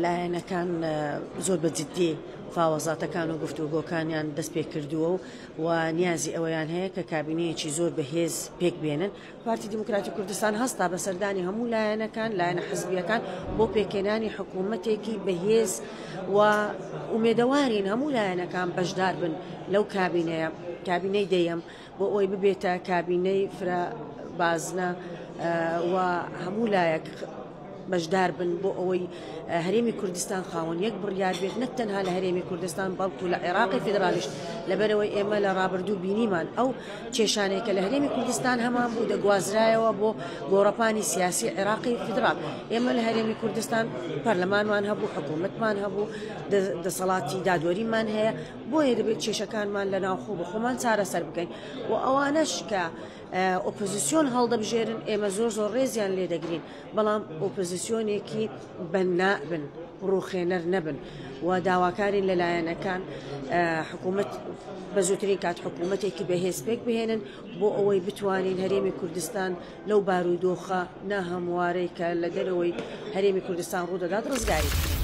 لایەنەکان زۆر بە جددی فاوەزاتەکان و گفتوگۆکانیان دەست پێ کردووە و و نیازی ئەوەیان هەیە کە کابینەیەکی زۆر بەهێز پێک بێنن. پارتی دیموکراتی کوردستان هەستا بە سەردانی هەموو لایەنەکان، لایەنە حزبییەکان بۆ پێکهێنانی حکوومەتێکی بەهێز و ئومێدەوارین هەموو لایەنەکان بەشدار بن لەو کابینەیە، کابینەی دەیەم، بۆ ئەوەی ببێتە کابینەی فرە بازنە و هەموو لایەک بەشدار بن بۆ ئەوەی هەرێمی کوردستان خاوەن یەک بڕیار بێت نەک تەنها لە هەرێمی کوردستان بەڵکو لە عێراقی فیدرالیش لەبەرەوەی ئێمە لە ڕابردوو بینیمان ئەو کێشانەی کە لە هەرێمی کوردستان هەمان بوو دەگوازرایەوە بۆ گۆڕەپانی سیاسی عێراقی فیدرال ئێمە لە هەرێمی کوردستان پەرلەمانمان هەبوو حکوومەتمان هەبوو دەسەڵاتی دادوەریمان هەیە بۆیە دەبێت کێشەکانمان لە ناوخۆ بە خۆمان چارەسەر بکەین و ئەوانەش کە ئۆپۆزیسیۆن هەڵدەبژێرن ئێمە زۆر زۆر ڕێزیان لێ دەگرین بەڵام ئۆپۆزیسیۆنێکی بەننا بن ڕوخێنەر نەبن و داواکارین لە لایەنەکان حکوومەت بە زووترین کات حکوومەتێکی بەهێز پێک بهێنن بۆ ئەوەی بتوانین هەرێمی کوردستان لەو بارودۆخە ناهەموارەی کە لە دەرەوەی هەرێمی کوردستان ڕوودەدات ڕزگاری بکەین.